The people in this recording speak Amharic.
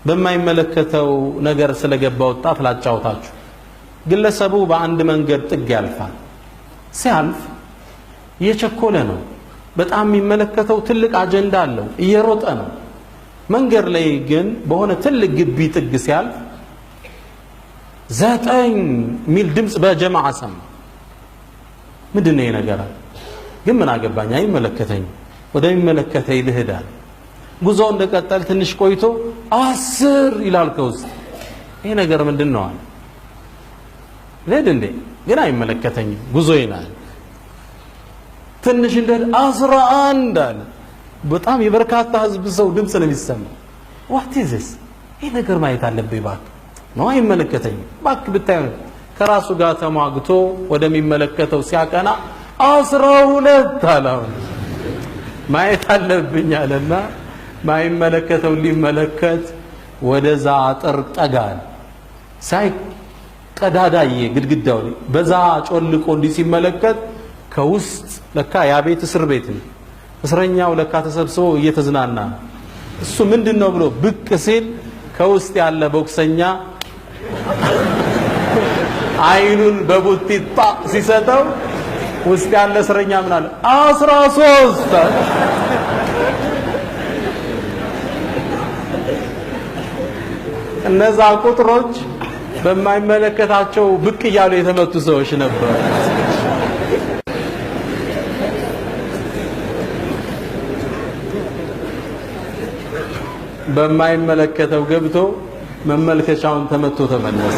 በማይመለከተው ነገር ስለገባ ወጣት ላጫውታችሁ። ግለሰቡ በአንድ መንገድ ጥግ ያልፋል። ሲያልፍ እየቸኮለ ነው። በጣም የሚመለከተው ትልቅ አጀንዳ አለው። እየሮጠ ነው። መንገድ ላይ ግን በሆነ ትልቅ ግቢ ጥግ ሲያልፍ 9 ሚል ድምፅ በጀማዓ ሰማ። ምንድን ነው ይሄ ነገር? ግን ምን አገባኝ፣ አይመለከተኝም፣ ወደሚመለከተኝ ልሂድ አለ። ጉዞ እንደቀጠል ትንሽ ቆይቶ 10 ይላል ከውስጥ። ይሄ ነገር ምንድን ነው አለ። ልሂድ እንዴ? ግን አይመለከተኝም፣ ጉዞዬን አለ። ትንሽ እንደሄደ 11 አለ። በጣም የበርካታ ህዝብ ሰው ድምፅ ነው የሚሰማው። What is this? ይሄ ነገር ማየት አለብኝ እባክህ። ነው አይመለከተኝም፣ እባክህ ብታየው። ከራሱ ጋር ተሟግቶ ወደሚመለከተው ሲያቀና 12 አለ። አሁን ማየት አለብኝ አለና ማይመለከተው ሊመለከት ወደዛ አጥር ጠጋ አለ። ሳይ ቀዳዳዬ ግድግዳው ላይ በዛ ጮልቆ እንዲህ ሲመለከት ከውስጥ ለካ ያ ቤት እስር ቤት ነው። እስረኛው ለካ ተሰብስቦ እየተዝናና ነው። እሱ ምንድነው ብሎ ብቅ ሲል ከውስጥ ያለ ቦክሰኛ አይኑን በቡጢ ጣ ሲሰጠው ውስጥ ያለ እስረኛ ምን አለ? 13 አለ። እነዛ ቁጥሮች በማይመለከታቸው ብቅ እያሉ የተመቱ ሰዎች ነበሩ። በማይመለከተው ገብቶ መመልከቻውን ተመቶ ተመለሰ።